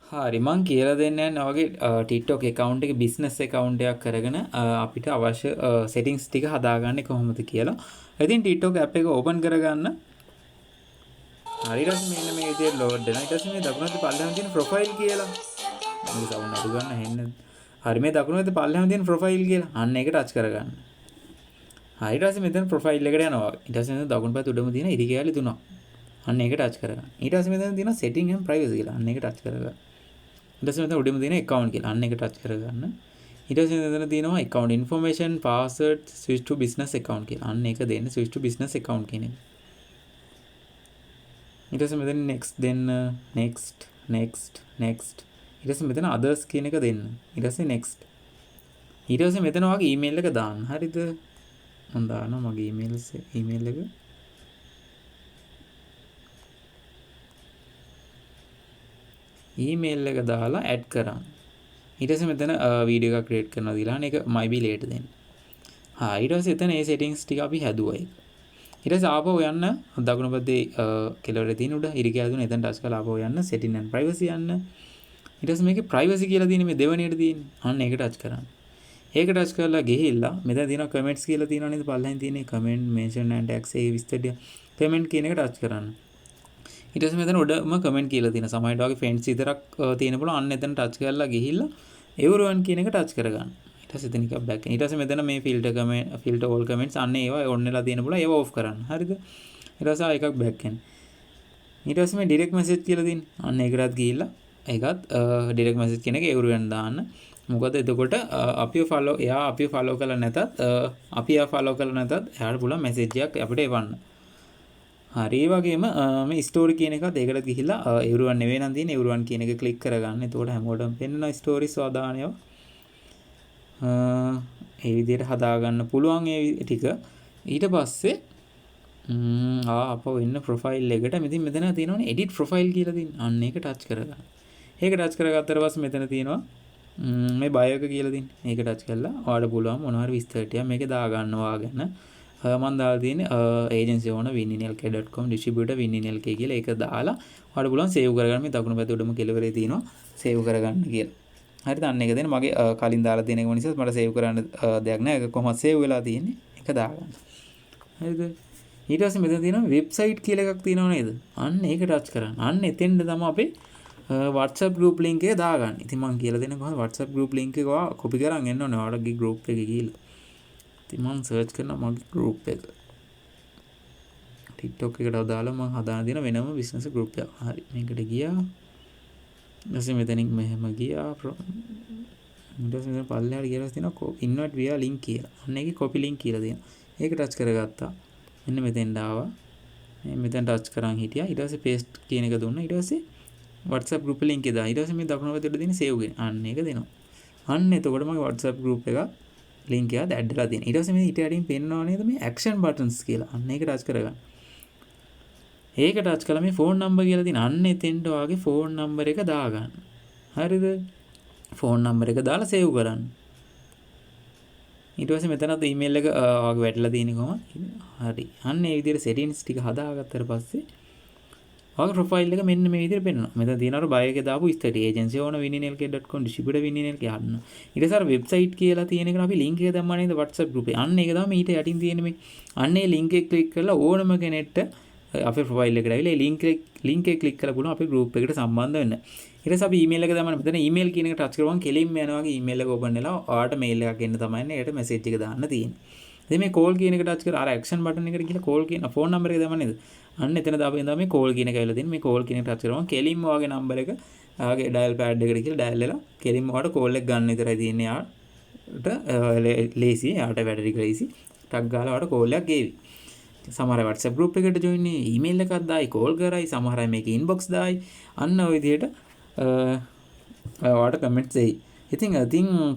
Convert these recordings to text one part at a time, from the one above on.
හරි, මං කියලා දෙන්න යන්නේ ඔයගේ TikTok account එකේ business account එකක් කරගෙන අපිට අවශ්‍ය settings ටික හදාගන්නේ කොහොමද කියලා. ඉතින් TikTok app එක open කරගන්න. හරි, ඊට පස්සේ මෙන්න මේ විදිහට load වෙනවා. ඊට පස්සේ මේ දකුණු අතේ පල්ලෙහාම තියෙන profile කියලා. මේක සවුන්ඩ් අඩු ගන්න ඇහෙන්නේ. හරි, මේ දකුණු අතේ පල්ලෙහාම තියෙන profile කියලා. අන්න ඒක ටච් කරගන්න. හරි, ඊට පස්සේ මෙතන profile එකට යනවා. ඊට පස්සේ මෙතන දකුණු පැත්ත උඩම තියෙන ඉරි කෑලි තුනක්. අන්න ඒක ටච් කරගන්න. ඊට පස්සේ මෙතන තියෙනවා setting and privacy කියලා. අන්න ඒක ටච් කරගන්න. ඊට පස්සේ මෙතන උඩම තියෙන account කියලා. අන්න ඒක ටච් කරගන්න. ඊට පස්සේ මෙතන තියෙනවා account information, password, switch to business account කියලා. අන්න ඒක දෙන්න, switch to business account කියන එක. ඊට පස්සේ මෙතන next දෙන්න, next, next, next. ඊට පස්සේ මෙතන others කියන එක දෙන්න. ඊට පස්සේ next. ඊට පස්සේ මෙතන ඔයාගේ email එක දාන්න. හරිද? මම දානවා මගේ email එක. ඊමේල් එක දාලා ඇඩ් කරන්න. ඊට පස්සේ මෙතන වීඩියෝ එකක් ක්‍රියේට් කරනවා කියලා අන්න ඒක maybe later දෙන්න. හා, ඊට පස්සේ එතන ඒ සෙටින්ග්ස් ටික අපි හැදුවා ඒක. ඊට පස්සේ ආපහු යන්න දකුණු පැත්තේ කෙළවරේ තියෙන උඩ ඉරි කැල දුන එතන ටච් කරලා ආපහු යන්න සෙටින් ඇන්ඩ් ප්‍රයිවසි යන්න. ඊට පස්සේ මේකේ ප්‍රයිවසි කියලා තියෙන මේ දෙවෙනියට තියෙන්නේ. අන්න ඒක ටච් කරන්න. ඒක ටච් කරලා ගිහිල්ලා මෙතන තියෙනවා කමෙන්ට්ස් කියලා තියෙනවා නේද, පල්ලෙන් තියෙන කමෙන්ට්, මෙන්ෂන් ඇන්ඩ් ටැග්ස් ඒ විස්තර ටික කමෙන්ට් කියන එක ටච් කරන්න. ඊට පස්සේ මෙතන උඩම කමෙන්ට් කියලා තියෙනවා. සමහරවිට වගේ ෆ්‍රෙන්ඩ්ස් විතරක් තියෙන පුළුවන්. අන්න එතන ටච් කරලා ගිහිල්ලා එවරිවන් කියන එක ටච් කරගන්න. ඊට පස්සේ එතන එකක් බෑක්. ඊට පස්සේ මෙතන මේ filter comment, filter all comments අන්න ඒවා ඔන් වෙලා තියෙන පුළුවන්. ඒවා ඔෆ් කරන්න. හරිද? ඊට පස්සේ ආයෙ එකක් බෑක් එන්න. ඊට පස්සේ මේ ඩිරෙක්ට් මැසේජ් කියලා තියෙන්නේ. අන්න ඒකටත් ගිහිල්ලා ඒකත් ඩිරෙක්ට් මැසේජ් කියන එක එවරිවන් දාන්න. මොකද එතකොට අපිව ෆලෝ, එයා අපිව ෆලෝ කරලා නැතත්, අපි එයා ෆලෝ කරලා නැතත් එයාට පුළුවන් මැසේජ් එකක් අපිට එවන්න. හරි, ඒ වගේම මේ ස්ටෝරි කියන එකත් ඒකටත් ගිහිල්ලා එවරිවන් නෙවෙයි නම් තියෙන්නේ, එවරිවන් කියන එක ක්ලික් කරගන්න. එතකොට හැමෝටම පෙන්වන ස්ටෝරිස් වදාන ඒවා. ඒ විදිහට හදාගන්න පුළුවන් ඒ ටික. ඊට පස්සේ ආපහු එන්න ප්‍රොෆයිල් එකට. ඉතින් මෙතන තියෙනවනේ එඩිට් ප්‍රොෆයිල් කියලා තියෙන. අන්න ඒක ටච් කරගන්න. ඒක ටච් කරගත්තට පස්සේ මෙතන තියෙනවා මේ බයෝ එක කියලා තියෙන. ඒක ටච් කරලා ඔයාලට පුළුවන් මොනවා හරි විස්තර ටිකක් මේකේ දාගන්න ඔයා ගැන. මම දාලා තියෙන්නේ ඒජන්සි ඕනර් winninlk.com, distributor winninlk කියලා. ඒක දාලා ඔයාලට පුළුවන් සේව් කරගන්න. මේ දකුණු පැත්තේ උඩම කෙළවරේ තියෙනවා සේව් කරගන්න කියලා. හරිද? අන්න ඒක දෙන්න. මගේ කලින් දාලා තියෙන එක නිසා මට සේව් කරන්න දෙයක් නෑ. ඒක කොහොමද සේව් වෙලා තියෙන්නේ? ඒක දාගන්න. හරිද? ඊට පස්සේ මෙතන තියෙනවා වෙබ්සයිට් කියලා එකක් තියෙනව නේද? අන්න ඒක ටච් කරන්න. අන්න එතෙන්ද තමයි අපේ WhatsApp group link එක දාගන්න. ඉතින් මං කියලා දෙන්න කොහොමද WhatsApp group link එක ඔයා කොපි කරන් එන්න ඕනේ ඔයාලගේ group එකේ ගිහිල්ලා. ඉතින් මං සර්ච් කරනවා මගේ group එක. TikTok එකට අදාළව මං හදාන දෙන වෙනම බිස්නස් group එකක්. හරි, මේකට ගියා. ඊට පස්සේ මෙතනින් මෙහෙම ගියා. ඊට පස්සේ මෙතන පල්ලෙහාට ගියලා තියෙනවා invite via link කියලා. අන්න ඒකේ copy link කියලා තියෙනවා. ඒක ටච් කරගත්තා. මෙන්න මෙතෙන්ට ආවා. මේ මෙතෙන් ටච් කරන් හිටියා. ඊට පස්සේ paste කියන එක දුන්නා. ඊට පස්සේ WhatsApp group link එක දාලා. ඊට පස්සේ මේ දකුණු පැත්තට තියෙන save කියන. අන්න ඒක දෙනවා. අන්න එතකොට මගේ WhatsApp group එක link එකත් ඇඩ් වෙලා තියෙනවා. ඊට පස්සේ මේ ඊට යටින් පෙන්වනවා නේද මේ action buttons කියලා. අන්න ඒක ටච් කරගන්න. ඒක ටච් කළා මේ ෆෝන් නම්බර් කියලා තියෙන. අන්න එතෙන්ට ඔයාගේ ෆෝන් නම්බර් එක දාගන්න. හරිද? ෆෝන් නම්බර් එක දාලා සේව් කරන්න. ඊට පස්සේ මෙතනත් ඊමේල් එක ඔයාගේ වැටලා තියෙන කොහොමද? හරි. අන්න ඒ විදිහට සෙටින්ග්ස් ටික හදාගත්තට පස්සේ ඔයාගේ ප්‍රොෆයිල් එක මෙන්න මේ විදිහට පෙන්වනවා. මෙතන තියෙන අර බයෝ එකේ දාපු විස්තර ටික. ඒජන්සි ඕනර් winninlk.com, distributor winninlk අන්න. ඊට පස්සේ අර වෙබ්සයිට් කියලා තියෙන එකට අපි ලින්ක් එක දැම්මා නේද WhatsApp group එකේ. අන්න ඒක තමයි ඊට යටින් තියෙන මේ. අන්න ඒ ලින්ක් එක ක්ලික් කරලා ඕනම කෙනෙක්ට අපේ ප්‍රොෆයිල් එකට ඇවිල්ලා ඒ ලින්ක් එක ක්ලික් කරලා පුළුවන් අපේ ගෲප් එකට සම්බන්ධ වෙන්න. ඊට පස්සේ අපි ඊමේල් එක දැම්මම මෙතන ඊමේල් කියන එක ටච් කරුවම කෙලින්ම යනවා වගේ ඊමේල් එක ඕපන් වෙලා ඔයාට මේල් එකක් එන්න තමයි එන්නේ. ඒකට මැසේජ් එක දාන්න තියෙන්නේ. ඉතින් මේ කෝල් කියන එක ටච් කරලා අර ඇක්ෂන් බටන් එකට ගිහලා කෝල් කියන ෆෝන් නම්බර් එක දැම්මා නේද? අන්න එතන දාපු ඉඳන් මේ කෝල් කියන එක ඇවිල්ලා තියෙන්නේ. මේ කෝල් කියන එක ටච් කරුවම කෙලින්ම ඔයාගේ නම්බර් එක ඔයාගේ ඩයල් පෑඩ් එකට ගිහලා ඩයල් වෙලා කෙලින්ම ඔයාට කෝල් එක ගන්න විතරයි තියෙන්නේ. යාට ලේසි, යාට වැඩ ටික ලේසි. ටක් ගාලා ඔයාට කෝල් එකක් ගේවි. සමහර අය WhatsApp group එකට join වෙයි, email එකක් දායි, කෝල් කරයි, සමහර අය මේක inbox දායි. අන්න ඔය විදිහට ඔයාට කමෙන්ට්ස් එයි. ඉතින්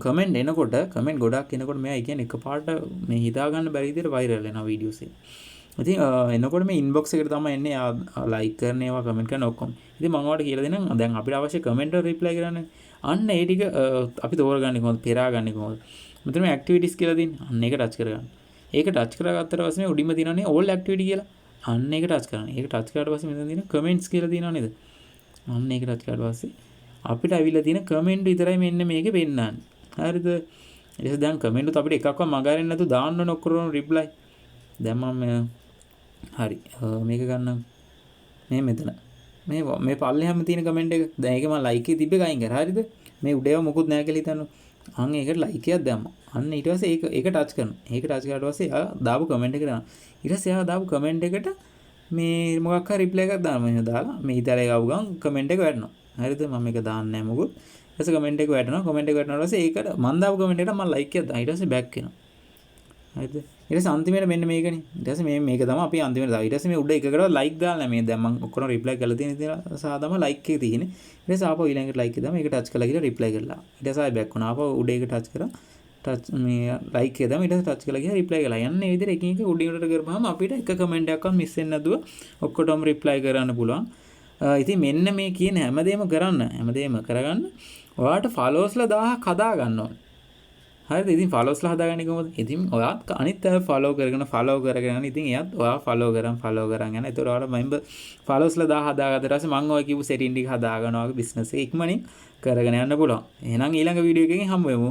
කමෙන්ට් එනකොට, කමෙන්ට් ගොඩක් එනකොට මෙයා කියන්නේ එකපාරට මේ හිතා ගන්න බැරි විදිහට වෛරල් වෙනවා වීඩියෝස් එක. ඉතින් එනකොට මේ ඉන්බොක්ස් එකට තමයි එන්නේ, ලයික් කරන ඒවා, කමෙන්ට් කරන ඔක්කොම. ඉතින් මම ඔයාලට කියලා දෙන්නම්, දැන් අපිට අවශ්‍ය කමෙන්ට් වල රිප්ලයි කරන්න. අන්න ඒ ටික අපි තෝරගන්නේ කොහොමද, පෙරාගන්නේ කොහොමද? මෙතන මේ ඇක්ටිවිටිස් කියලා තියෙන්නේ. අන්න ඒක ටච් කරගන්න. ඒක ටච් කරගත්තට පස්සේ මේ උඩින්ම තියෙනවනේ ඕල් ඇක්ටිවිටි කියලා. අන්න ඒක ටච් කරන්න. ඒක ටච් කරාට පස්සේ මෙතන තියෙන කමෙන්ට්ස් කියලා තියෙනව නේද? අන්න ඒක ටච් කරාට පස්සේ අපිට ඇවිල්ලා තියෙන කමෙන්ට් විතරයි මෙන්න මේකේ පෙන්නන්නේ. හරිද? ඊට පස්සේ දැන් කමෙන්ට් අපිට එකක්වත් මග අරින්න නැතුව දාන්න ඕන ඔක්කොම රිප්ලයි. දැන් මම හරි මේක ගන්නම්. මේ මෙතන මේ මේ පල්ලෙහාම තියෙන කමෙන්ට් එක. දැන් ඒක මම ලයික් එකේ තිබ්බ එක අයින් කරා. හරිද? මේ උඩ ඒවා මොකුත් නෑ කියලා හිතන්න. අන් ඒකට ලයික් එකක් දැම්මා. අන්න ඊට පස්සේ ඒක ඒක ටච් කරනවා. ඒක ටච් කරාට පස්සේ එයා දාපු කමෙන්ට් එකට යනවා. ඊට පස්සේ එයා දාපු කමෙන්ට් එකට මේ මොකක් හරි රිප්ලයි එකක් දානවා. මෙහෙම දාලා මේ ඊතලේ ගාපු ගමන් කමෙන්ට් එක වැටෙනවා. හරිද? මම මේක දාන්නේ නෑ මොකුත්. ඊට පස්සේ කමෙන්ට් එක වැටෙනවා. කමෙන්ට් එක වැටෙනාට පස්සේ ඒකට මං දාපු කමෙන්ට් එකට මං ලයික් එකක් දානවා. ඊට පස්සේ බෑක් වෙනවා. හරිද? ඊට පස්සේ අන්තිමේට මෙන්න මේකනේ. ඊට පස්සේ මේ මේක තමයි අපි අන්තිමේට දාන්නේ. ඊට පස්සේ මේ උඩ එකකටවත් ලයික් දාලා නෑ. මේ දැන් මං ඔක්කොම රිප්ලයි කරලා තියෙන ඉතින් සාදම ලයික් එක තියෙන්නේ. ඊට පස්සේ ආපහු ඊළඟට ලයික් එක දාම ඒක ටච් කරලා ගිහලා රිප්ලයි කරලා. ඊට පස්සේ ආයෙ බෑක් වුණා. ආපහු උඩ එක ටච් කරා. ටච් මේ ලයික් එක දාම ඊට පස්සේ ටච් කරලා ගිහලා රිප්ලයි කරලා. යන්නේ මේ විදිහට එකින් එක උඩින් උඩට කරපුවාම අපිට එක කමෙන්ට් එකක්වත් මිස් වෙන්නේ නැතුව ඔක්කොටම රිප්ලයි කරන්න පුළුවන්. ඉතින් මෙන්න මේ කියන හැමදේම කරන්න, හැමදේම කරගන්න ඔයාට ෆලෝස්ලා 1000ක් හදා ගන්න ඕනේ. හරිද? ඉතින් ෆලෝස්ලා හදාගන්නේ කොහොමද? ඉතින් ඔයාත් අනිත් අය ෆලෝ කරගෙන ෆලෝ කරගෙන යන ඉතින් එයාත් ඔයා ෆලෝ කරන් ෆලෝ කරන් යන. ඒතකොට ඔයාලා මෙම්බර් ෆලෝස්ලා 1000 හදාගත්තට පස්සේ මං ඔය කියපු සෙටින් ටික හදාගන්න ඔයාගේ බිස්නස් එක ඉක්මනින් කරගෙන යන්න පුළුවන්. එහෙනම් ඊළඟ වීඩියෝ එකකින් හමු වෙමු.